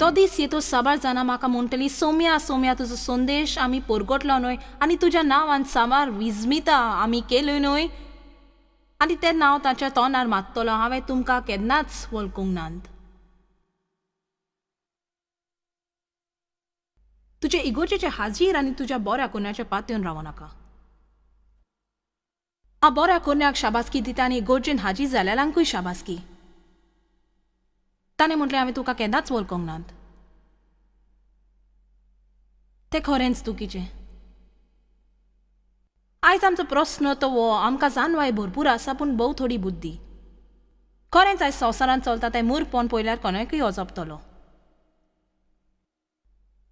तो दीस येतो साबार जाणां म्हाका म्हणटली, सोम्या सोम्या तुजो संदेश आमी परगटलो न्हय आनी तुज्या नांवान साबार विजमिता आमी केल्यो न्हय, आनी तें नांव ताच्या तोंडार मागतलो, हांवें तुमकां केन्नाच वळखूंक नात. तुजे इगोर्जेचे हाजीर आनी तुज्या बऱ्या कोन्याच्या पातयेवन रावो नाका. हांव बऱ्या कोन्याक शाबासकी दिता आनी इगोर्जेन हाजीर जाल्यांकूय शाबासकी. ताणें म्हटलें, हांवें तुका केन्नाच वळखूंक नात. तें खरेंच दुखीचें. आयज आमचो प्रस्न तो हो, आमकां जानवाय भरपूर आसा पूण भोव थोडी बुद्धी. खरेंच आयज संवसारांत चलता तें मूर्खपण पळयल्यार कोणाकूय अजापतलो.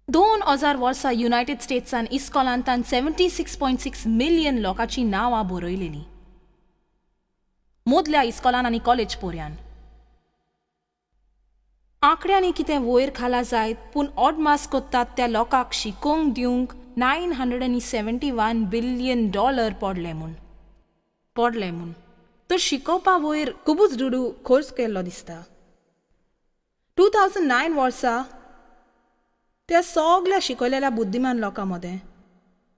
2000 वर्सां युनायटेड स्टेट्सान इस्कॉलांतान 76.6 मिलियन लोकांची नांवां बरयलेलीं, मोदल्या इस्कॉलान आनी कॉलेज पोऱ्यान. आंकड्यांनी कितें वयर खाला जायत पूण ओडमास कोत्तात त्या लोकांक शिकोवंक दिवंक $971 बिलियन पडले म्हूण पडले म्हूण. तर शिकोवपा वयर खुबूच दुडू खर्च केल्लो दिसता. 2009 वर्सा त्या सगल्या शिकयलेल्या बुद्धिमान लोकां मदें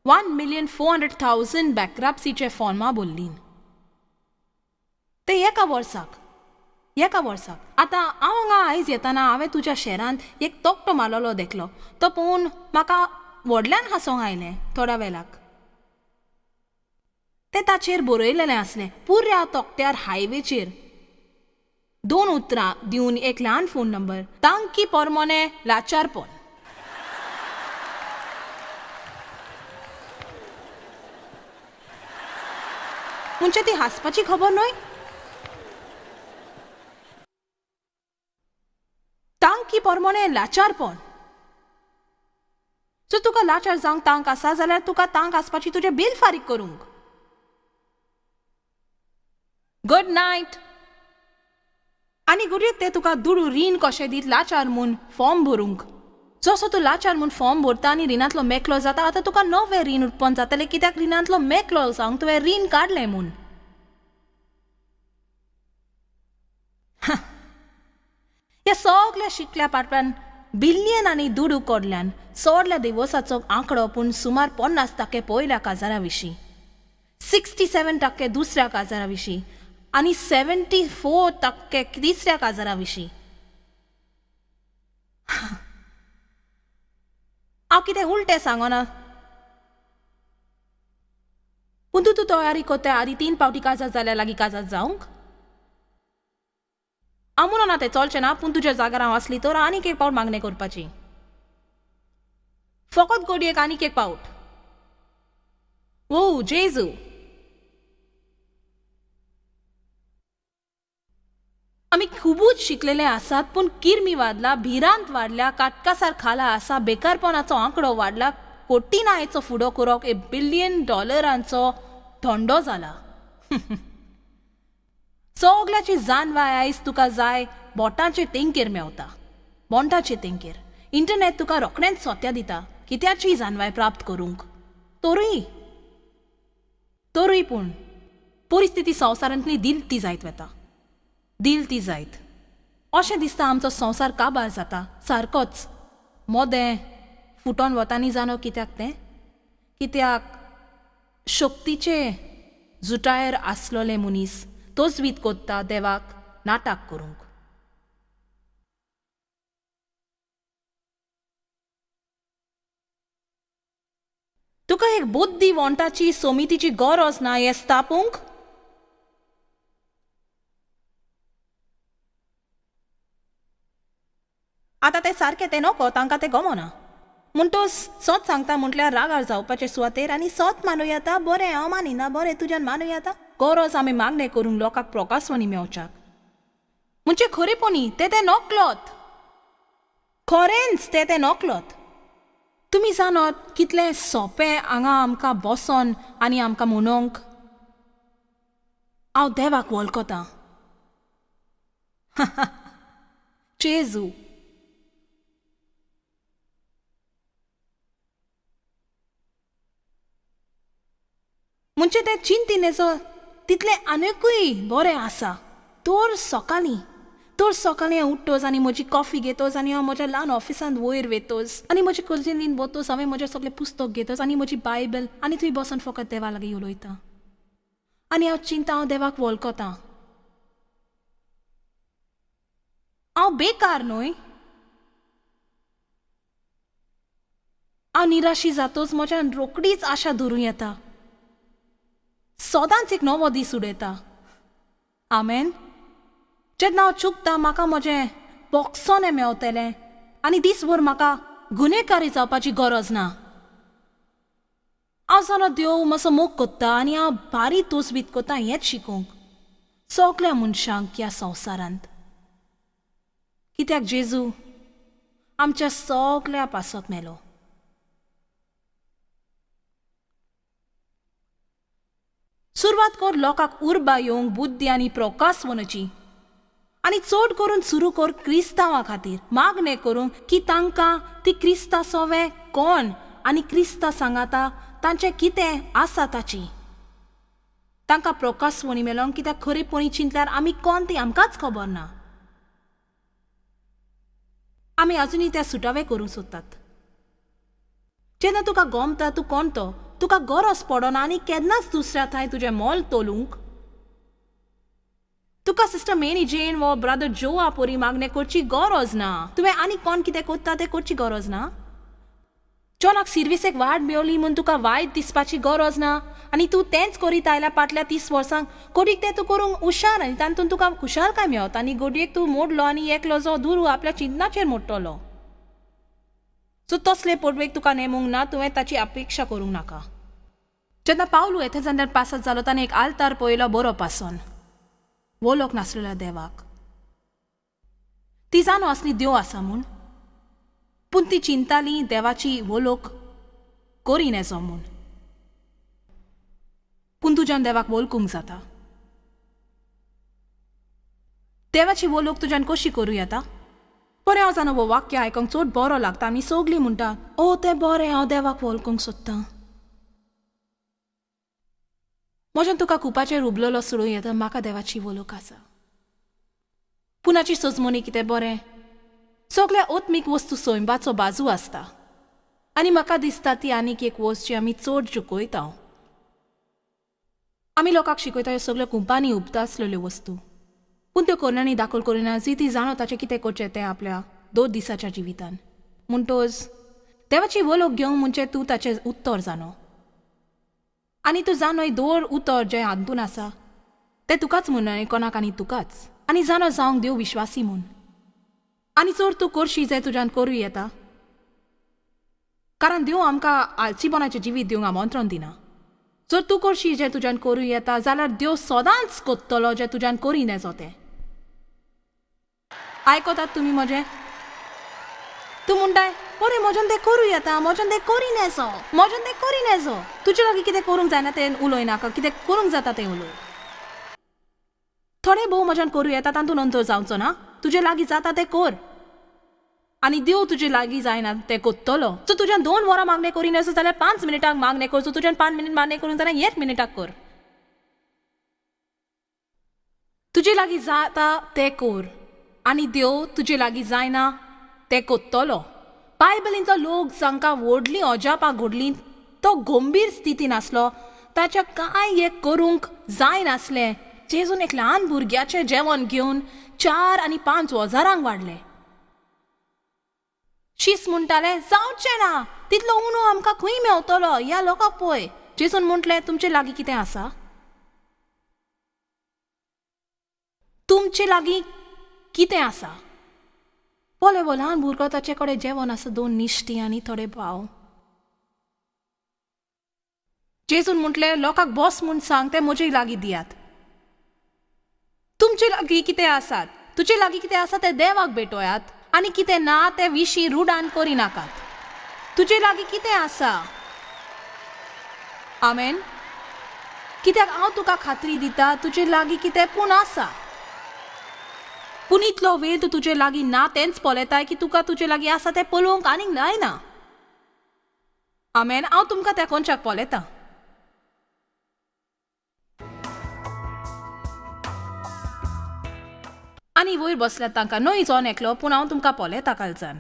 1,400,000 बँक्रप्सीचे फॉर्मां भरलीं. ते एका वर्साक, एका वर्साक. आतां हांव हांगा आयज येताना हांवें तुज्या शहरांत एक तकटो मारलेलो देखलो, तो पळोवन म्हाका व्हडल्यान हांसोंक आयलें थोड्या वेळाक. तें ताचेर बरयलेलें आसलें, पुऱ्या तकट्यार हायवेचेर 2 उतरां दिवन एक ल्हान फोन नंबर, तांकी परमोने लाचारपण. म्हणजे ती हांसपाची खबर न्हय. तांकी परमोने लाचारपण. जर तुका लाचार जावंक तांक आसा जाल्यार तुका तांक आसपाची तुजें बील फारीक करूंक. Good night. आनी गुडयेक ते तुका दुडू रीण कशें दीत लाचार म्हूण फॉर्म भरूंक. जसो तूं लाचार म्हूण फॉर्म भरता आनी रिणांतलो मेकलो जाता, आतां तुका नवें रीण उत्पन्न जातलें, कित्याक रिणांतलो मेकलो जावंक तुवें रीण काडलें म्हूण. ह्या सगल्या शिकल्या पाटल्यान बिलियन आनी दुडू कडल्यान सोडल्या दिवसाचो आंकडो पूण सुमार 50% पयल्या काजारा विशीं, 67% दुसऱ्या काजारा विशीं आनी 74% तिसऱ्या काजारा विशीं. हांव कितें उलटें सांगना, पूण तूं तयारी कोत्ता आदी 3 पावटी काजार जाल्यार लागीं काजार जावंक. हांव म्हणना तें चलचें ना, पूण तुज्या जाग्यार हांव आसली तर आनीक एक पावट मागणें करपाची, फकत गोडयेक आनीक एक पावट. ओ जेजू, आमी खुबूच शिकलेले आसात पूण किर्मी वाडला, भिरांत वाडल्या, काटकासार खाला आसा, बेकारपणाचो आंकडो वाडला, कोटिनायेचो फुडो करप $1 बिलियन धोंडो जाला. सगल्याची जानवाय आयज तुका जाय बोटांचे तेंकेर मेवता, बोंटाचे तेंकेर. इंटरनेट तुका रोखडेंच सोत्या दिता कित्याची जानवाय प्राप्त करूंक. तरूय तरूय पूण परिस्थिती संवसारांतली दिल ती जायत वता, दिल ती जायत. अशें दिसता आमचो संवसार काबार जाता सारकोच मोदें फुटोन वता न्ही जाणो. कित्याक तें, कित्याक शक्तीचे जुटायर आसलोले मनीस तोजवीत कोत्ता देवाक नाटक करूंक. तुका एक बुद्धी वोंटाची समितीची गरज ना हें स्थापूंक. आतां तें सारकें तें नको, तांकां तें गमना. म्हणटोच सत सांगता म्हटल्यार रागार जावपाचे सुवातेर आनी सत मानू येता, बरें हांव मानिना, बरें तुज्यान मानू येता. गरज आमी मागणें करूंक लोकांक प्रकासवाणी मेवच्याक. म्हणजे खरेपणी तें तें नकलोत, खरेंच तें तें नकलोत. तुमी जाणत कितलें सोंपें हांगा आमकां बसोन आनी आमकां म्हणोंक हांव देवाक वळखतां. जेजू, म्हणजे तें चिंतिनेचो तितलें आनीकूय बरें आसा. तर सकाळीं दर सकाळीं हांव उठ्ठोच आनी म्हजी कॉफी घेतोच आनी हांव म्हज्या ल्हान ऑफिसांत वयर वेतोच आनी म्हजे कुजिनीन वतोच, हांवें म्हजें सगळें पुस्तक घेतोच आनी म्हजी बायबल आनी थंय बसून फकत देवा लागीं उलयता आनी हांव चिंता, हांव देवाक वळखतां. हांव बेकार न्हय, हांव निराशी जातोच म्हज्यान रोकडीच आशा धरूं येता. सदांच एक नवो दीस उडयता. आमेन. जेन्ना हांव चुकता म्हाका म्हजें बोक्सोनें मेवतलें आनी दीसभर म्हाका गुन्हेकारी जावपाची गरज ना. हांव जाणा देव मातसो मोग कोत्ता आनी हांव भारी तोसबीत कोत्ता हेंच शिकोवंक सगल्या मनशांक ह्या संवसारांत. कित्याक जेजू आमच्या सगल्या पासत मेलो. सुरवात कर लोकांक उर्बा येवंक बुद्धी आनी प्रकाश वनची आनी चड करून सुरू कर क्रिस्तांवा खातीर मागणें करूंक की तांकां ती क्रिस्ता सोवे कोण आनी क्रिस्ता सांगाता तांचें कितें आसा ताची तांकां प्रकाशवणी मेलोंक. कित्याक खरेपणी चिंतल्यार आमी कोण ती आमकांच खबर ना. आमी अजुनूय त्या सुटावे करूंक सोदतात. जेन्ना तुका गोमता तूं कोण तो, तुका गरज पडना आनी केन्नाच दुसऱ्या थंय तुजें मोल तोलूंक. तुका सिस्टर मेरी जेन वो ब्रदर जोआ पोरी मागणें करची गरज ना. तुवें आनी कोण कितें करता तें करची गरज ना. जॉनाक सिर्विसेक वाड मेवली म्हूण तुका वायट दिसपाची गरज ना आनी तूं तेंच करीत आयल्या फाटल्या 30 वर्सांक. कोडीक तें तूं करूंक हुशार आनी तातूंत तुका खुशालकाय मेवता आनी गोडयेक तूं मोडलो आनी एकलो जो दुरू आपल्या चिंतनाचेर मोडटलो. सो तसले पोटवेक तुका नेमूंक ना, तुवें ताची अपेक्षा करूंक नाका. जेन्ना पावलू एथेन्सांतल्यान पासत जालो ताणें एक आल्तार पळयलो बरो पासून वोलोक नासलेल्या देवाक. ती जाणो आसली देव आसा म्हूण, पूण ती चिंताली देवाची वोलोक करी नेजो म्हूण. पूण तुज्यान देवाक वळखूंक जाता. देवाची वोलोक तुज्यान कशी करूं येता? बरें हांव जाणा हो वाक्य आयकूंक चड बरो लागता आनी सगळीं म्हणटा ओ तें बरें, हांव देवाक वळखूंक सोदतां. म्हज्यान तुका कुपाचेर उबलेलो सोडूं येता, म्हाका देवाची वोलोक आसा. पूण हाची सजमणी कितें बरें सगल्या आत्मीक वस्तू सैंबाचो बाजू आसता आनी म्हाका दिसता ती आनीक एक वस्त जी आमी चड चुकयता. आमी लोकांक शिकयता ह्यो सगळ्यो कुंपांनी उबता आसलेल्यो वस्तू, पूण त्यो कोरण्यांनी दाखल करिना जी ती जाणो ताचें कितें करचें तें आपल्या 2 दिसाच्या जिवितान. म्हणटोच देवाची वोलोक घेवंक म्हणजे तूं ताचें उत्तर जाणो आनी तूं जाणो दर उतर जें हातून आसा तें तुकाच म्हूण कोणाक आनी तुकाच आनी जाणो जावंक देव विश्वासी म्हूण. आनी चड तूं करशी जें तुज्यान करूं येता, कारण देव आमकां आलसीपणाचें जिवीत दिवंक आमंत्रण दिना. जर तूं करशी जें तुज्यान करूं येता जाल्यार देव सदांच कोत्तलो जें तुज्यान करी नेजो तें. आयकतात तुमी म्हजें? तूं म्हणटाय बरें म्हज्यान तें करूं येता, म्हज्यान तें करी नेजो, म्हज्यान तें करी नेजो. तुजे लागीं कितें करूंक जायना तें उलय नाका, कितें करूंक जाता तें उलय. थोडे भोव म्हज्यान करूं येता तातूंत अंतर जावचो ना. तुजे लागीं जाता तें कर आनी देव तुजे लागीं जायना तें कोत्तलो. सो तुज्यान 2 वरां मागणें करी नेजो जाल्यार 5 मिनटांक मागणें करचो. तुज्यान 5 मिनट मागणें करूंक जाल्यार 1 मिनटाक कर. तुजे लागीं जाता तें कर आनी देव तुजे लागीं जायना तें कोत्तलो. बायबलींतलो लोक जांकां व्हडलीं अजापां घडलीं तो गंभीर स्थितीन आसलो, ताच्या कांय एक करूंक जायनासलें. जेजून एक ल्हान भुरग्याचें जेवण घेवन 4 आनी 5 हजारांक वाडले. शीस म्हणटाले जावचें ना, तितलो उणो आमकां खंय मेवतलो, ह्या लोकांक पळय. जेजून म्हटलें तुमचे लागीं कितें आसा? तुमचे लागीं कितें आसा? पळय हो ल्हान भुरगो ताचे कडेन जेवण आसा, 2 निश्टी आनी थोडे पाव. जेजून म्हटलें लोकांक बस म्हूण सांग, ते म्हजे लागीं दियात. तुमचे लागीं कितें आसात? तुजे लागीं कितें आसा तें देवाक भेटोयात आनी कितें ना ते विशीं रुडान करिनाकात. तुजे लागीं कितें आसा? आमेन. कित्याक हांव तुका खात्री दिता तुजे लागीं कितें पूण आसा. पूण इतलो वेळ तूं तुजे लागीं ना तेंच पळयताय की तुका तुजे लागीं आसा तें पळोवंक आनीक जायना. आमेन. हांव तुमकां त्या कोनशाक पळयतां. आनी वयर बसल्यात तांकां न्हय जण एकलो, पूण हांव तुमकां पळयता कालच्यान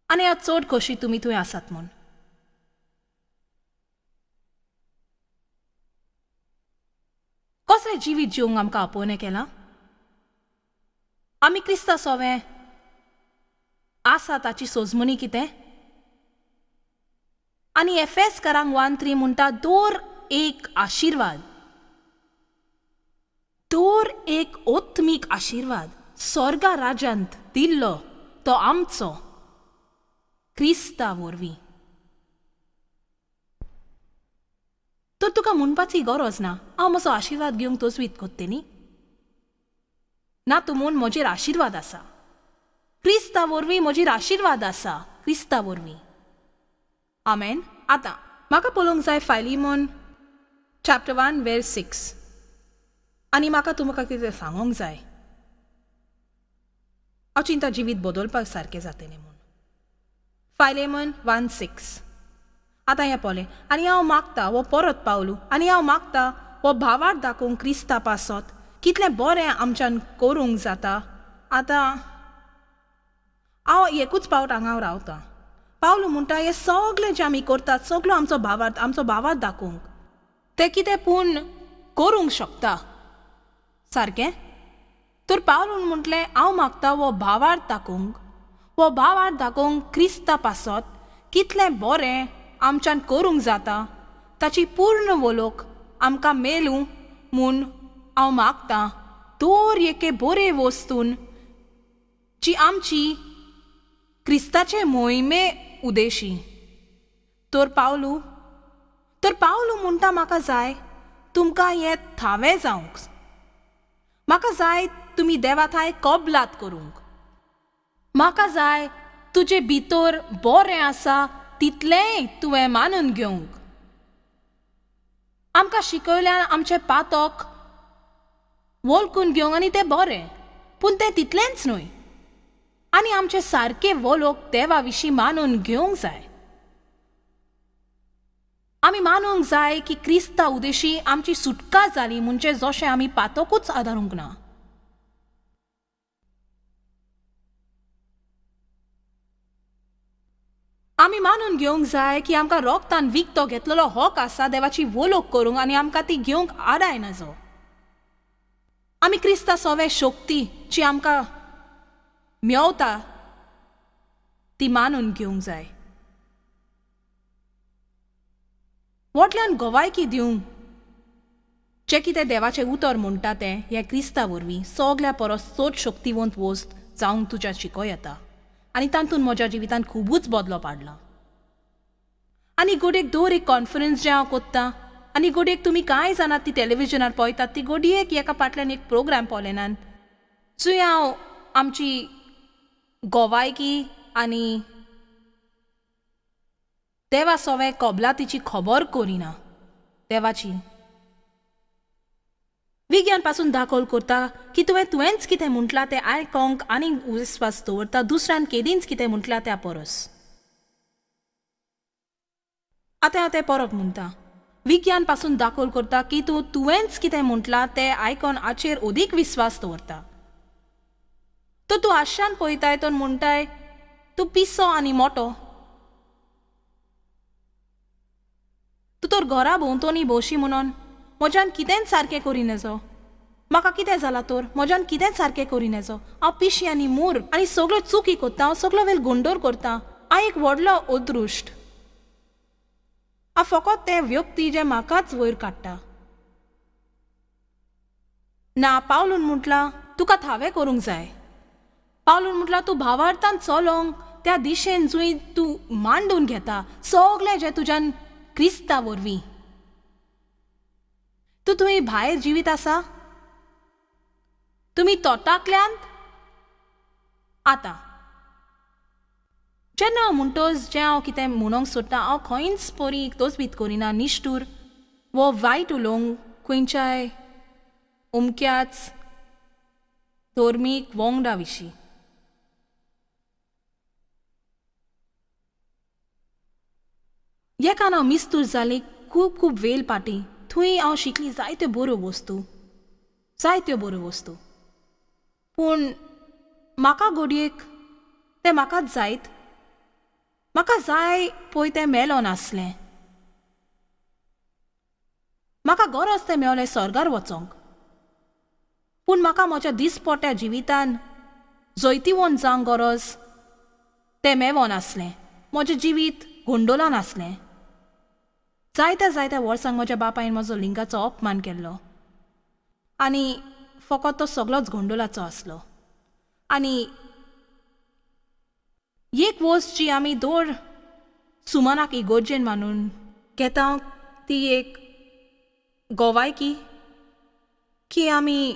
आनी हांव चड खोशी तुमी थंय आसात म्हूण. कसलें जिवीत जिवंक आमकां आपोवणें केलां? आमी क्रिस्ता सोवें आसा ताची सोजमणी कितें? आनी एफेसकारांक 1:3 म्हणटा दर एक आशिर्वाद, दर एक आत्मीक आशिर्वाद स्वर्गा राज्यांत दिल्लो तो आमचो क्रिस्ता वरवीं. तर तुका म्हणपाची गरज ना हांव म्हजो आशिर्वाद घेवंक तजवीत कोत्ते न्ही. ना तूं म्हूण म्हजेर आशिर्वाद आसा, क्रिस्ता वरवीं म्हजेर आशिर्वाद आसा, क्रिस्ता वरवीं. आमेन. आतां म्हाका पळोवंक जाय फायलिमोन चॅप्टर 1 वर्स 6 आनी म्हाका तुमकां कितें सांगूंक जाय. हांव चिंता जिवीत बदलपाक सारकें जातलें म्हूण. फायलेमन 1:6. आतां हें पळय, आनी हांव मागता हो परत पावलू, आनी हांव मागता हो भावार्थ दाखोवंक क्रिस्ता पासत कितलें बरें आमच्यान करूंक जाता. आतां हांव एकूच पावट हांगा रावता. पावलू म्हणटा हें सगळें जें आमी करतात सगळो आमचो भावार्थ, आमचो भावार्थ दाखोवंक तें कितें पूण करूंक शकता सारकें. तर पावलून म्हटलें हांव मागता हो भावार्थ दाखोवंक, हो भावार्थ दाखोवंक क्रिस्ता पासत कितलें बरें आमच्यान करूंक जाता ताची पूर्ण वळख आमकां मेळूं म्हूण हांव मागता दर एके बरे वस्तून जी आमची क्रिस्ताचे मोहिमे उदेशी. तर पावलू म्हणटा म्हाका जाय तुमकां हें थावें जावंक, म्हाका जाय तुमी देवा थांय कबलात करूंक, म्हाका जाय तुजे भितर बरें आसा तितलेंय तुवें मानून घेवंक. आमकां शिकयल्यान आमचें पातक वळखून घेवंक आनी तें बरें, पूण तें तितलेंच न्हय, आनी आमचें सारकें वळख देवा विशीं मानून घेवंक जाय. आमी मानूंक जाय की क्रिस्ता उदेशी आमची सुटका जाली म्हणजे जशें आमी पातकूच आदारूंक ना. आमी मानून घेवंक जाय की आमकां रोगतान विकतो घेतलेलो हक आसा देवाची वळख करूंक आनी आमकां ती घेवंक आडाय नजो. आमी क्रिस्ता सोवे शक्ती जी आमकां मेवता ती मानून घेवंक जाय. व्हडल्यान गवायकी दिवंक जें कितें देवाचें उतर म्हणटा तें हें क्रिस्ता वरवीं सगल्या परस चड शक्तिवंत वस्त जावंक तुज्या शिकों येता आनी तातूंत म्हज्या जिवितांत खुबूच बदलो पाडला. आनी गोडयेक दर एक कॉन्फरन्स जें हांव कोत्तां आनी गोडयेक तुमी कांय जाणात ती टॅलिविजनार पळयतात ती गोडयेक एका फाटल्यान एक प्रोग्राम पळयनात जंय हांव आमची गोवायकी आनी देवा सोवे कबलातीची खबर करिना. देवाची विज्ञान पासून दाखल करता की तुवें तुवेंच कितें म्हटलां तें आयकोंक आनी विस्वास दवरता दुसऱ्यान केदींच कितें म्हटलां त्या परस. आतां हांव तें परत म्हणटा, विज्ञान पासून दाखल करता की तूं तुवेंच कितें म्हटलां तें आयकोन हाचेर अदीक विस्वास दवरता. तर तूं आशान पळयताय तर म्हणटाय तूं पिसो आनी मोटो, तूं तर घरा भोंवतणी भोंवशी म्हणून म्हज्यान कितेंच सारकें करी नजो, म्हाका कितें जालां तर म्हज्यान कितेंच सारकें करी नजो, हांव पिशी आनी मूर आनी सगळ्यो चुकी करता, हांव सगळो वेळ गोंदळ करता, हांव एक व्हडलो अदृश्ट, हांव फकत तें व्यक्ती जें म्हाकाच वयर काडटा. ना, पावलून म्हटलां तुका थावें करूंक जाय. पावलून म्हटलां तूं भावार्थान चलोंक त्या दिशेन जंय तूं मांडून घेता सगळें जें तुज्यान क्रिस्ता वरवीं. तूं तुवें भायर जिवीत आसा, तुमी तोटाकल्यांत. आतां जेन्ना हांव म्हणटोच जें हांव कितें म्हणूंक सोदता हांव खंयच परी तोचबीत करिना निश्ठूर वो वायट उलोवंक खंयच्याय अमक्याच धर्मीक वंगडा विशीं. एकान हांव मिस्तूर जाली खूब खूब वेळ पाटी थंय हांव शिकली जायत्यो बऱ्यो वस्तू. जायत्यो बऱ्यो वस्तू, पूण म्हाका घडयेक तें म्हाकाच जायत, म्हाका जाय पळय तें मेलो नासलें. म्हाका गरज तें मेवलें स्वर्गार वचोंक, पूण म्हाका म्हज्या दिसपट्या जिवितान जैतिवंत जावंक गरज तें मेवो नासलें. म्हजें जिवीत गोंडोलान आसलें. जायत्या जायत्या वर्सांक म्हज्या बापायन म्हजो लिंगाचो अपमान केल्लो आनी फकत तो सगळोच गोंडोलाचो आसलो. आनी एक वस्त जी आमी दर सुमनाक इगोर्जेन मानून घेता ती एक गोवायकी की आमी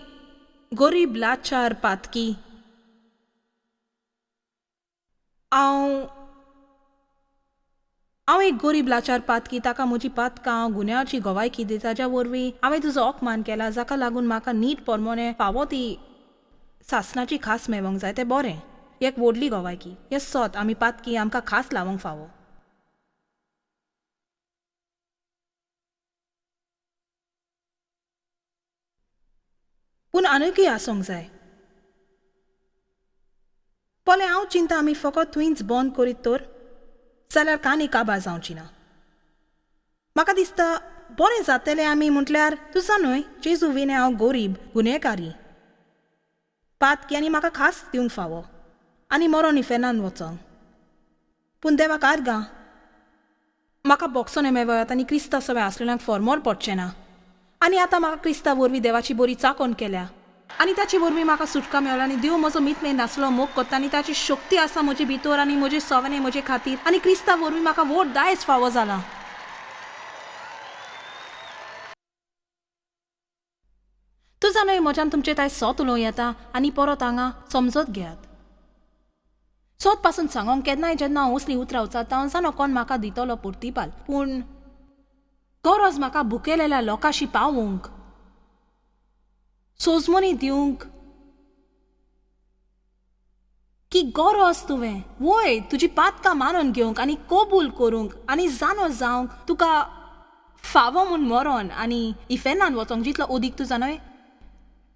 गरीब लाचार पातकी. हांव हांव एक गरीब लाचार पातकी, ताका म्हजी पातकां हांव गुन्यांवाची गवायकी दिता, ज्या वरवीं हांवें तुजो अपमान केला, जाका लागून म्हाका नीट परमोणे फावो ती सासणाची खास मेळोंक जाय. तें बरें, एक व्हडली गवायकी. हें सत, आमी पातकी, आमकां खास लावंक फावो. पूण आनीकय आसूंक जाय. पळय, हांव चिंता आमी फकत थंयच बंद करीत तर जाल्यार कानी काबार जावची ना. म्हाका दिसता बरें जातलें आमी म्हटल्यार तुजा न्हय जेजू विणे हांव गरीब गुन्हेकारी पातकी आनी म्हाका खास दिवंक फावो आनी मरोन इफेर्नान वचोंक. पूण देवाक आर्गां, म्हाका बोगसोने मेवयात आनी क्रिस्ता सवें आसलेल्यांक फॉर्मोर पडचें ना. आनी आतां म्हाका क्रिस्ता वरवीं देवाची बरी चाकोन केल्या आनी ताचे वरवीं म्हाका सुटका मेवला आनी देव म्हजो मितमेर नासलो मोग करता आनी ताची शक्ती आसा म्हजे भितर आनी म्हजे सवने म्हजे खातीर आनी क्रिस्ता वरवीं म्हाका व्हड दायज फावो जाला. तुजा न्हय म्हज्यान तुमचे ताय सोत उलोवं येता आनी परत हांगा समजत घेयात. सोत पासून सांगोंक केन्नाय जेन्ना हांव असलीं उतरां उचारता हांव जाणो कोण म्हाका दितलो पुर्तीपाल, पूण गरज म्हाका भुकेलेल्या लोकांशी पावूंक, सोजमणी दिवंक की गरज तुवें वय तुजी पातकां मानून घेवंक आनी कबूल करूंक आनी जाणो जावंक तुका फावो म्हूण मरोन आनी इफेर्नान वचोंक. जितलो ओदीक तूं जाणय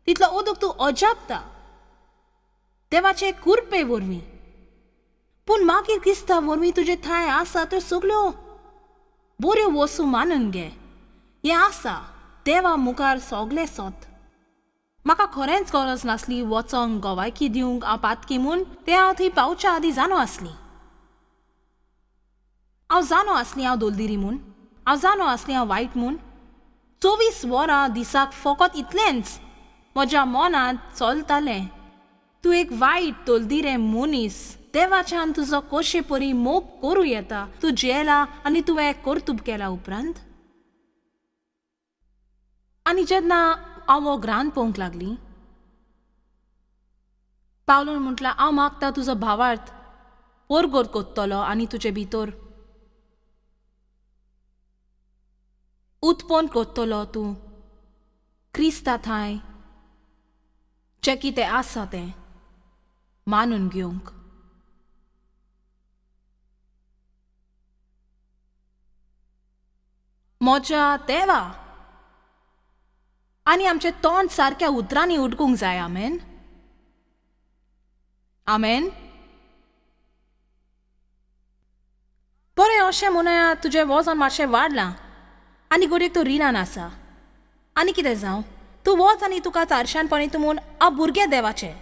तितलो ओदूक तूं अजापता देवाचे कुरपे वरवीं. पूण मागीर क्रिस्ता वरवीं तुजे थंय आसा त्यो सगळ्यो बऱ्यो वस्तू मानून घे. हें आसा देवा मुखार सगळें सत. म्हाका खरेंच गरज नासली वचोंक गवायकी दिवंक हांव पातकी म्हूण, तें हांव थंय पावच्या आदीं जाणो आसली. हांव जाणो आसली हांव दोलदिरी म्हूण, हांव जाणो आसली हांव वायट म्हूण. 24 वरां दिसाक फकत इतलेंच म्हज्या मनांत चलतालें, तूं एक वायट दोलदिरे मनीस, देवाच्यान तुजो कशे परी मोग करूं येता, तूं जेला आनी तुवें कर्तुब केला उपरांत. आनी जेन्ना हांव हो ग्रांत पळोवंक लागली, पावलून म्हटल्यार हांव मागता तुजो भावार्थ परगट कोत्तलो आनी तुजे भितर उत्पन्न कोत्तलो तूं क्रिस्ता थांय जें कितें आसा तें मानून घेवंक. म्हज्या देवा, आनी आमचें तोंड सारक्या उतरांनी उडकूंक जाय. आमेन, आमेन. बरें, अशें म्हणया तुजें वजन मातशें वाडलां आनी घडयेक तूं रिणान आसा आनी कितें जावं, तूं वच आनी तुका चारशानपणी तूं म्हूण हांव भुरगें देवाचें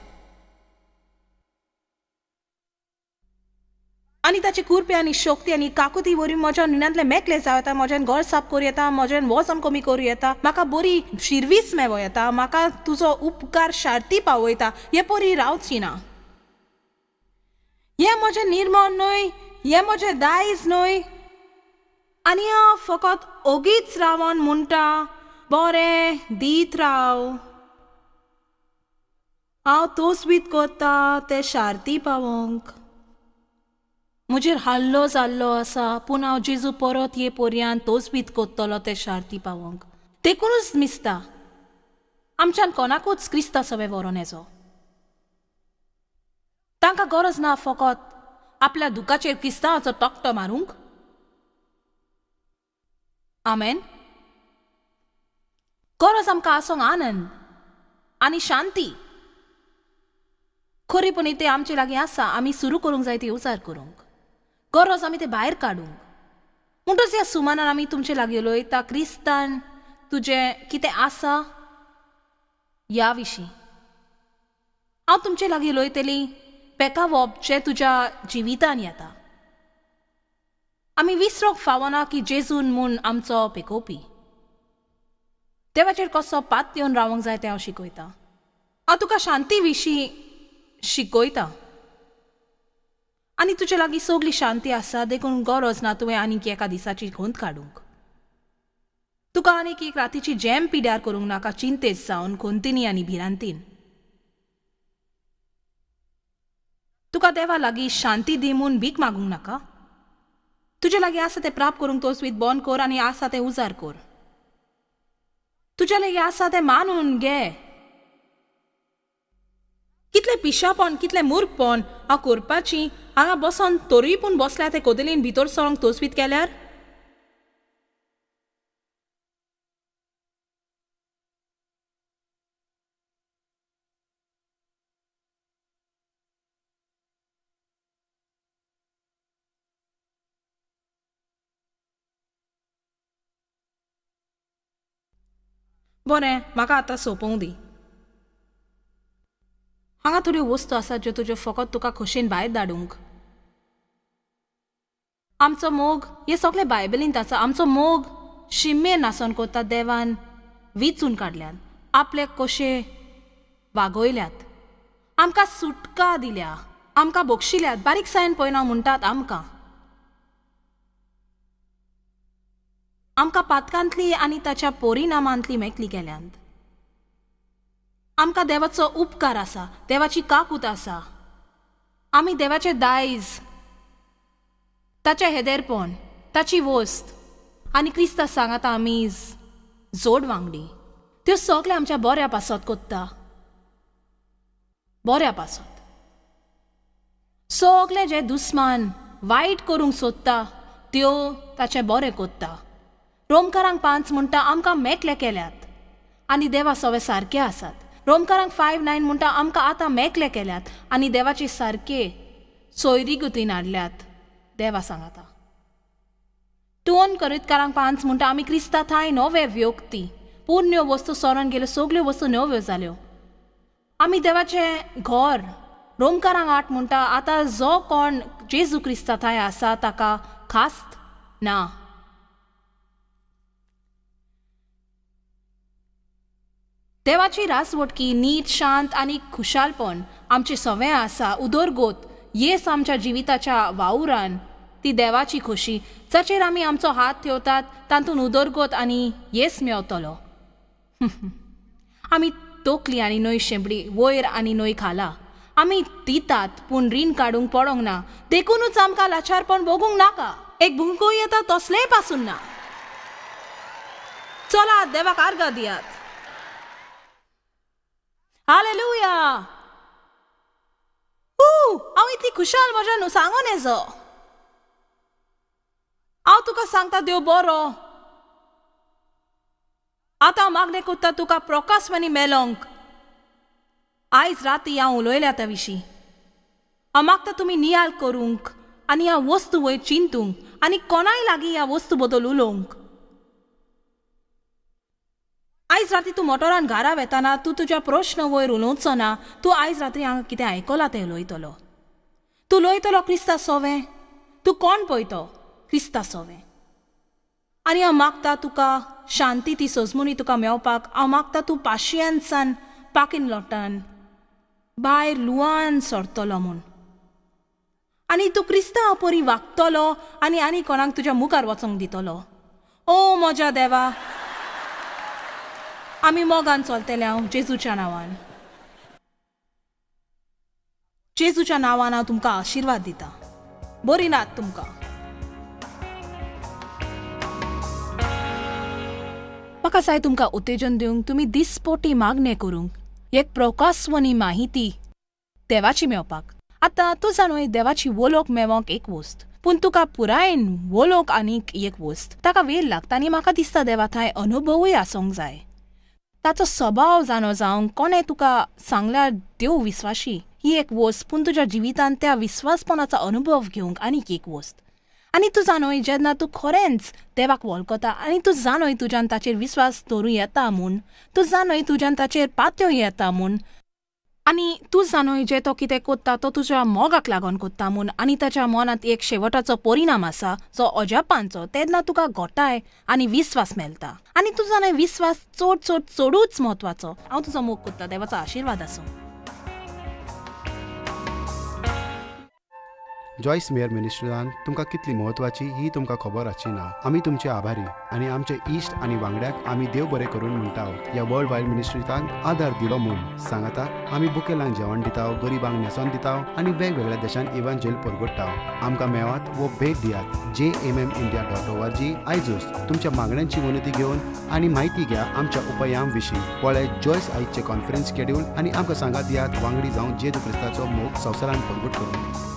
आनी ताची कुरपे आनी शक्ती आनी काकुती वरवीं म्हज्या रिणांतलें मेकळें जावं येता, म्हज्यान घर साफ करूं येता, म्हज्यान वजन कमी करूं येता, म्हाका बरी शिरवीस मेळो येता, म्हाका तुजो उपकार शार्ती पावयता. हे परी रावची ना. हें म्हजें निर्मण न्हय, हें म्हजें दायज न्हय आनी हांव फकत ओगीच रावन म्हणटा बरें दीत राव, हांव तोसबीत करता तें शार्ती पावोवंक. म्हजेर हल्लो जाल्लो आसा, पूण हांव जेजू परत ये पर्यांत तोसबीत कोत्तलो तें शार्ती पावोवंक. देखूनच मिसता आमच्यान कोणाकूच क्रिस्ता सवें व्हरोन येचो. तांकां गरज ना फकत आपल्या दुखाचेर क्रिस्तांवाचो तकटो मारूंक. आमेन. गरज आमकां आसूंक आनंद, आनी शांती खरेपणी ते आमचे लागीं आसा. आमी सुरू करूंक जाय ती उजार करूंक गरज आमी ते भायर काडूंक. म्हणटच ह्या सुमानान आमी तुमचे लागीं उलयता क्रिस्तान तुजें कितें आसा ह्या विशीं. हांव तुमचे लागीं उलयतली पेकावप जें तुज्या जिवितान येता. आमी विसरोंक फावना की जेजून म्हूण आमचो पेकोवपी देवाचेर कसो पात येवन रावंक जाय तें हांव शिकयतां. हांव तुका शांती विशीं शिकयतां आनी तुजे लागीं सगली शांती आसा, देखून गरज ना तुवें आनीक एका दिसाची गोंद काडूंक. तुका आनीक एक रातीची जॅम पिड्यार करूंक नाका चिंतेज जावन गोंतिनी आनी भिरांतीन. तुका देवा लागीं शांती दी म्हूण भीक मागूंक नाका. तुजे लागीं आसा तें प्राप्त करूंक तोसवीत बंद कर आनी आसा तें उजार कर. तुज्या लागीं आसा तें मानून घे. कितलें पिशापण कितलें मूर्खपण हांव करपाची हांगा बसोन तरूय पूण बसल्या ते कोदलीन भितर सरोंक तोसवीत केल्यार. बरें, म्हाका आतां सोंपोवंक दी. हांगा थोड्यो वस्तू आसात ज्यो तुज्यो फकत तुका खोशेन भायर धाडूंक. आमचो मोग हे सगळे बायबलींत आसा. आमचो मोग शिम्मे नासोन कोता देवान विचून काडल्यान आपले कशे वागयल्यात, आमकां सुटका दिल्या, आमकां बक्षिल्यात. बारीकसायेन पळयना म्हणटात आमकां आमकां पातकांतली आनी ताच्या परिणामांतली मेकली केल्यांत. आमकां देवाचो उपकार आसा, देवाची काकूत आसा. आमी देवाचें दायज, ताचें हेदेरपण, ताची वस्त आनी क्रिस्ता सांगाता आमी जोड वांगडी. त्यो सगळें आमच्या बऱ्या पासत कोत्ता, बऱ्या पासत. सगळें जें दुस्मान वायट करूंक सोदता त्यो ताचें बरें कोत्ता. रोमकारांक 5 म्हणटा आमकां मेकले केल्यात आनी देवा सवे सारके आसात. रोमकारांक 5:9 म्हणटा आमकां आतां मेकले केल्यात आनी देवाचे सारके सोयरीगतीन हाडल्यात देवा सांगाता. 2 कोरिंथकारांक 5 म्हणटा आमी क्रिस्ता थांय नवे व्यक्ती, पुण्यो वस्तू सरोन गेल्यो, सगल्यो वस्तू नव्यो जाल्यो. आमी देवाचें घर. रोमकारांक 8 म्हणटा आतां जो कोण जेजू क्रिस्ता थांय आसा ताका खास्त ना. देवाची रासवटकी नीट, शांत आनी खुशालपण आमचें सवें आसा. उदरगत येस आमच्या जिविताच्या वावरान ती देवाची खोशी जाचेर आमी आमचो हात ठेवतात तातूंत उदरगत आनी येस मेवतलो. आमी तोकली आनी न्हय शेंपडी, वयर आनी न्हय खाला. आमी दितात पूण रीण काडूंक पडोंक ना, देखुनूच आमकां लाचारपण भोगूंक नाका. एक भुंकूय येता तसलेंय पासून ना. चलात देवाक आर्गां दियात. हालेलुया. हांव इतली खुशाल म्हज्या न्हू सांगून येजो. हांव तुका सांगता देव बरो. आतां मागणें कोत्ता तुका प्रकाशवाणी मेलोंक. आयज राती हांव उलयल्या त्या विशीं. हांव मागता तुमी नियाळ करूंक आनी ह्या वस्तू वयर चिंतूंक आनी कोणाय लागीं ह्या वस्तू बद्दल उलोवंक. आयज राती तूं मोटोरान घरा वेताना तूं तुज्या प्रश्न वयर उलोवचो ना. तूं आयज राती हांगा कितें आयकलां तें उलयतलो. तूं उलयतलो क्रिस्ता सोवें. तूं कोण पळयतो क्रिस्ता सोवें. आनी हांव मागता तुका शांती ती सजमुनी तुका मेवपाक. हांव मागता तूं पाशियेंसान पाकीन लोटान भायर लुवान सरतलो म्हूण आनी तूं क्रिस्तांव परी वागतलो आनी आनी कोणाक तुज्या मुखार वचोंक दितलो. ओ म्हज्या देवा, आमी मोगान चलतले हांव जेजूच्या नांवान. जेजूच्या नांवान हांव तुमकां आशिर्वाद दिता. बरी नात तुमकां. म्हाका जाय तुमकां उत्तेजन दिवंक, तुमी दिसपोटी मागणें करूंक, एक प्रकाशवनी माहिती देवाची मेवपाक. आतां तूं जाणूय देवाची वोलोक मेवोंक एक वस्त, पूण तुका पुरायेन वोलोक आनीक एक वस्त, ताका वेळ लागता आनी म्हाका दिसता देवा थंय अनुभवूय आसूंक जाय. ताचो स्वभाव जाणो जावंक कोणें तुका सांगल्यार देव विस्वाशी ही एक वस्त, पूण तुज्या जिवितांत त्या विस्वासपणाचो अनुभव घेवंक आनीक एक वस्त. आनी तूं जाणोय जेन्ना तूं खरेंच देवाक वळखता आनी तूं जाणोय तुज्यान ताचेर विस्वास दवरूं येता म्हूण, तूं जाणोय तुज्यान ताचेर पात्यो येता म्हूण, आनी तूं जाणोय जे तो कितें कोत्ता तो तुज्या मोगाक लागून कोत्ता म्हूण, आनी ताच्या मनांत एक शेवटाचो परिणाम आसा जो अजापांचो, तेन्ना तुका घोटाय आनी विस्वास मेळटा. आनी तूं जाणोय विस्वास चड चड चडूच म्हत्वाचो. हांव तुजो मोग कोत्ता. देवाचो आशिर्वाद आसूं. जॉयस मेयर मिनिस्ट्रीन तुमकां कितली म्हत्वाची ही तुमकां खबर आसची ना. आमी तुमचे आभारी आनी आमचे इश्ट आनी वांगड्याक आमी देव बरें करून म्हणटा ह्या वर्ल्ड वायड मिनिस्ट्रींत आदार दिलो म्हूण. सांगाता आमी बुकेलांक जेवण दिता, गरिबांक न्हेसोन दिता आनी वेगवेगळ्या देशांत इव्हांजेल परगट्टा. आमकां मेळात वो भेट दियात jmmindia.org. आयजूच तुमच्या मागण्यांची विनंती घेवन आनी म्हायती घ्या आमच्या उपायां विशीं. पळय जॉयस आयजचे कॉन्फरन्स शेड्यूल आनी आमकां सांगात दियात वांगडी जावन जेजू क्रिस्ताचो मोग संवसारान परगट करून.